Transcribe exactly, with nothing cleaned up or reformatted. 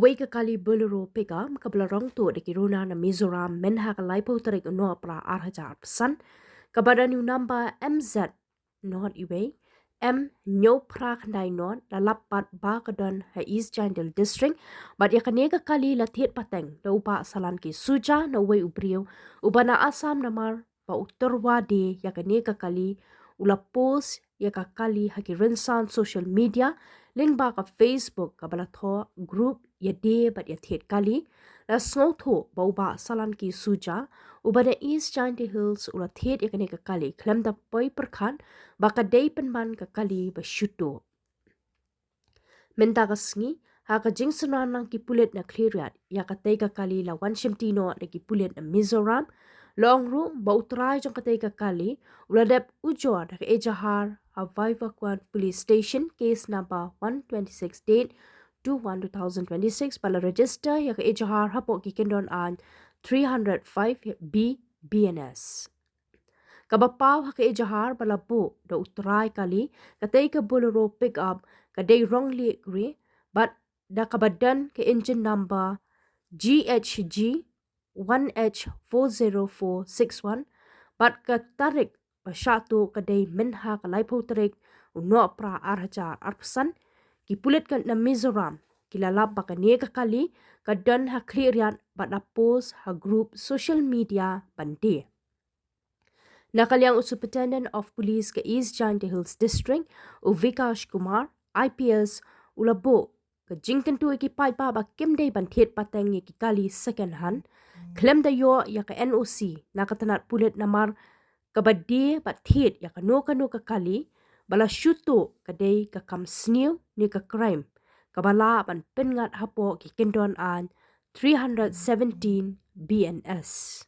Wei ka kali Bolero pickup kaba la rong tuh da ki runar na Mizoram mynha ka laiphew tarik u Nohprah ar hajar arphew san, kaba don u number M Z not iwei M hynñiew phra khyndai not la lap pat ba ka don ha East Jaintia Hills District, bad ïa kane ka kali la thied pateng da u Bah Salanki Suja, na uwei u briew uba na Assam, namar ba u tyrwa de ïa kane ka kali u la post ïa ka kali ha ki rynsan social media lyngba ka Facebook kaba la thoh group ïa die bad ïa thied kali. La sngewthuh ba u Bah Salanki Suja uba na East Jaintia Hills u la thied ïa kane ka kali khlem da poi pyrkhat ba ka dei pynban ka kali ba shu tuh. Mynta ka sngi, ha ka jingsynran lang ki pulit na Khliehriat, ïa katei ka kali la wan shimti noh da ki pulit na Mizoram. La ong ruh ba u trai jong katei ka kali u la dep ujor da ka ejahar ha Vaivakuan Police Station, case number one twenty-six date two one two thousand twenty-six, ba la register ïa ka ejahar hapoh ki kyndon aiñ three hundred five B B N S. Kaba paw ha ka ejahar ba la buh da u trai kali, katei ka Bolero pickup ka dei rong lieh grey, bad da kaba don ka engine number G H G one H four zero four six one, bad ka tarik ba shah tuh ka dei mynha ka laiphew tarik u Nohprah ar hajar arphew san. Ki pulit ka na Mizoram ki la lap ba kane ka kali ka don ha Khliehriat bad la post ha group social media ban die. Na ka liang u Superintendent of Police ka East Jaintia Hills District, u Vikash Kumar, I P S, u la buh ka jingkyntu ïa ki paidbah ba kim dei ban thied pateng ïa ki kali second hand khlem da ïoh ïa ka N O C na ka tnat pulit, namar kaba die bad thied ïa kano kano ka kali ba la shu tuh ka dei ka kam sniew ne ka crime kaba lah ban pynngat hapoh ki kyndon aiñ three hundred seventeen B N S.